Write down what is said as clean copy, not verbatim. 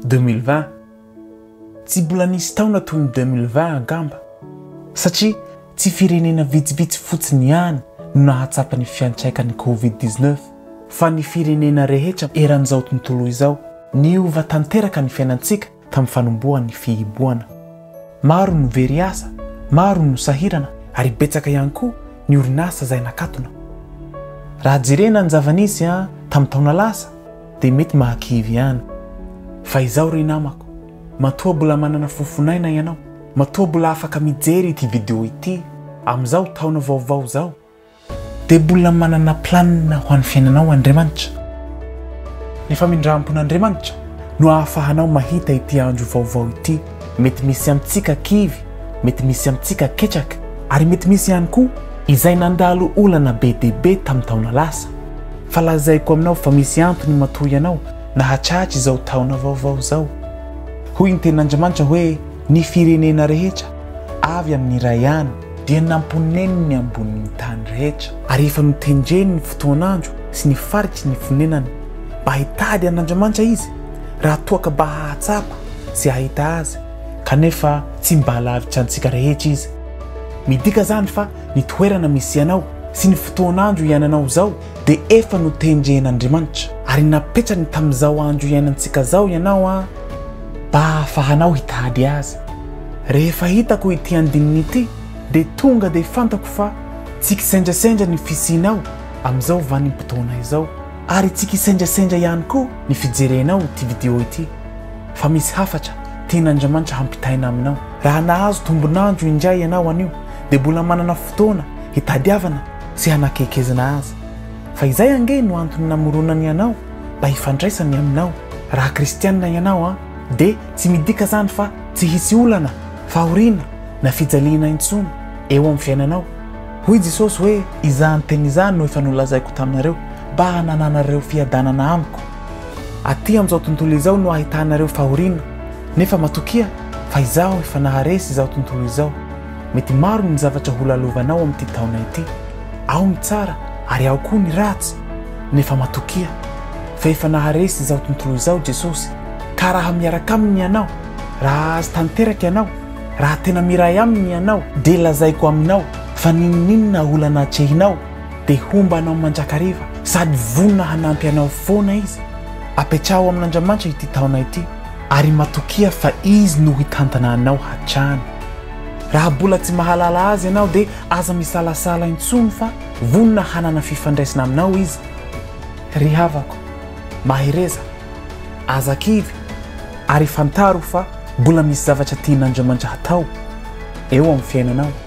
2020. Tsy mbola nisy taona toy ny 2020 angamba, satria tsy firenena vitsivitsy fotsiny ihany no nahatsapa ny fiantraikan'ny Covid 19, fa ny firenena rehetra eran'izao tontolo izao. Niova tanteraka ny fiainantsika tamin'ny fanombohan'ny fihibohana. Maro no very asa, maro no sahirana ary betsaka ihany koa ny orinasa izay nakatona. Raha jerena ny zava-nisy tamin'ny taona lasa dia mety mahakivy ihany. Fa izao ry namako, matoa mbola manana fofon'aina ianao, matoa mbola afaka mijery ity video ity amin'izao taona vaovao izao, Dia mbola manana planina ho an'ny fiainanao Andriamanitra. Ny famindram-pon'Andriamanitra no ahafahanao mahita ity andro vaovao ity. Mety misy amintsika kivy, mety misy amintsika ketraka, ary mety misy ihany koa izay nandalo olana be dia be tamin'ny taona lasa. Fa lazaiko aminao fa misy antony matoa ianao nahatratra izao taona vaovao izao. Hoy ny tenin'Andriamanitra hoe, Ny firenena rehetra avy amin'ny iray ihany. Dia namponeniny ambonin'ny tany rehetra. Ary efa notendreny ny fotoan'andro sy ny faritry ny fonenany, mba hitady an'Andriamanitra izy, raha toa ka mba hahatsapa sy hahita Azy, kanefa tsy mba lavitra antsika rehetra Izy. Midika izany fa ny toerana misy anao sy ny fotoan'andro iainanao izao dia efa notendren'Andriamanitra, ary napetrany tamin'izao andro iainantsika izao ianao an, mba hahafahanao hitady Azy. Rehefa hitako ity andininy ity dia tonga dia fantako fa tsy kisendrasendra ny fisianao amin'izao vanim-potoana izao ary tsy kisendrasendra ihany koa ny fijerenao ity video ity fa misy hafatra tian'Andriamanitra hampitaina aminao. Raha nahazo tombon'andro indray ianao anio dia mbola manana fotoana hitadiavana sy hanakekezana azy. Fa izay ange no antony namoronany anao mba hifandraisany aminao. Raha kristianina ianao an, dia tsy midika zany fa tsy hisy olana, fahoriana, na fijaliana intsony eo amin'ny fiainanao. Hoy Jesosy hoe, Izany teny izany no efa nolazaiko taminareo, mba hanananareo fiadanana amiko. Aty amin'izao tontolo izao no ahitanareo fahoriana, nefa matokia fa Izaho efa naharesy izao tontolo izao. Mety maro ny zavatra ho lalovanao amin'ity taona ity. Ao ny tsara ary ao koa ny ratsy, nefa matokia fa efa naharesy izao tontolo izao Jesosy, ka raha miaraka Aminy ianao, raha Azy tanteraka ianao, raha tena miray Aminy ianao, dia lazaiko aminao fa n'inon'inona olana atrehinao dia homba anao mandrakariva sady vonona hanampy anao foana Izy. Apetraho amin'Andriamanitra ity taona ity ary matokia fa Izy no hitantana anao hatrany. Raha bola tsy mahalala Azy ianao dia aza misalasala intsony fa vonona hanana fifandraisana aminao Izy. Ry havako, mahereza, aza kivy ary fantaro fa mbola misy zavatra tian'Andriamanitra hatao eo amin'ny fiainanao.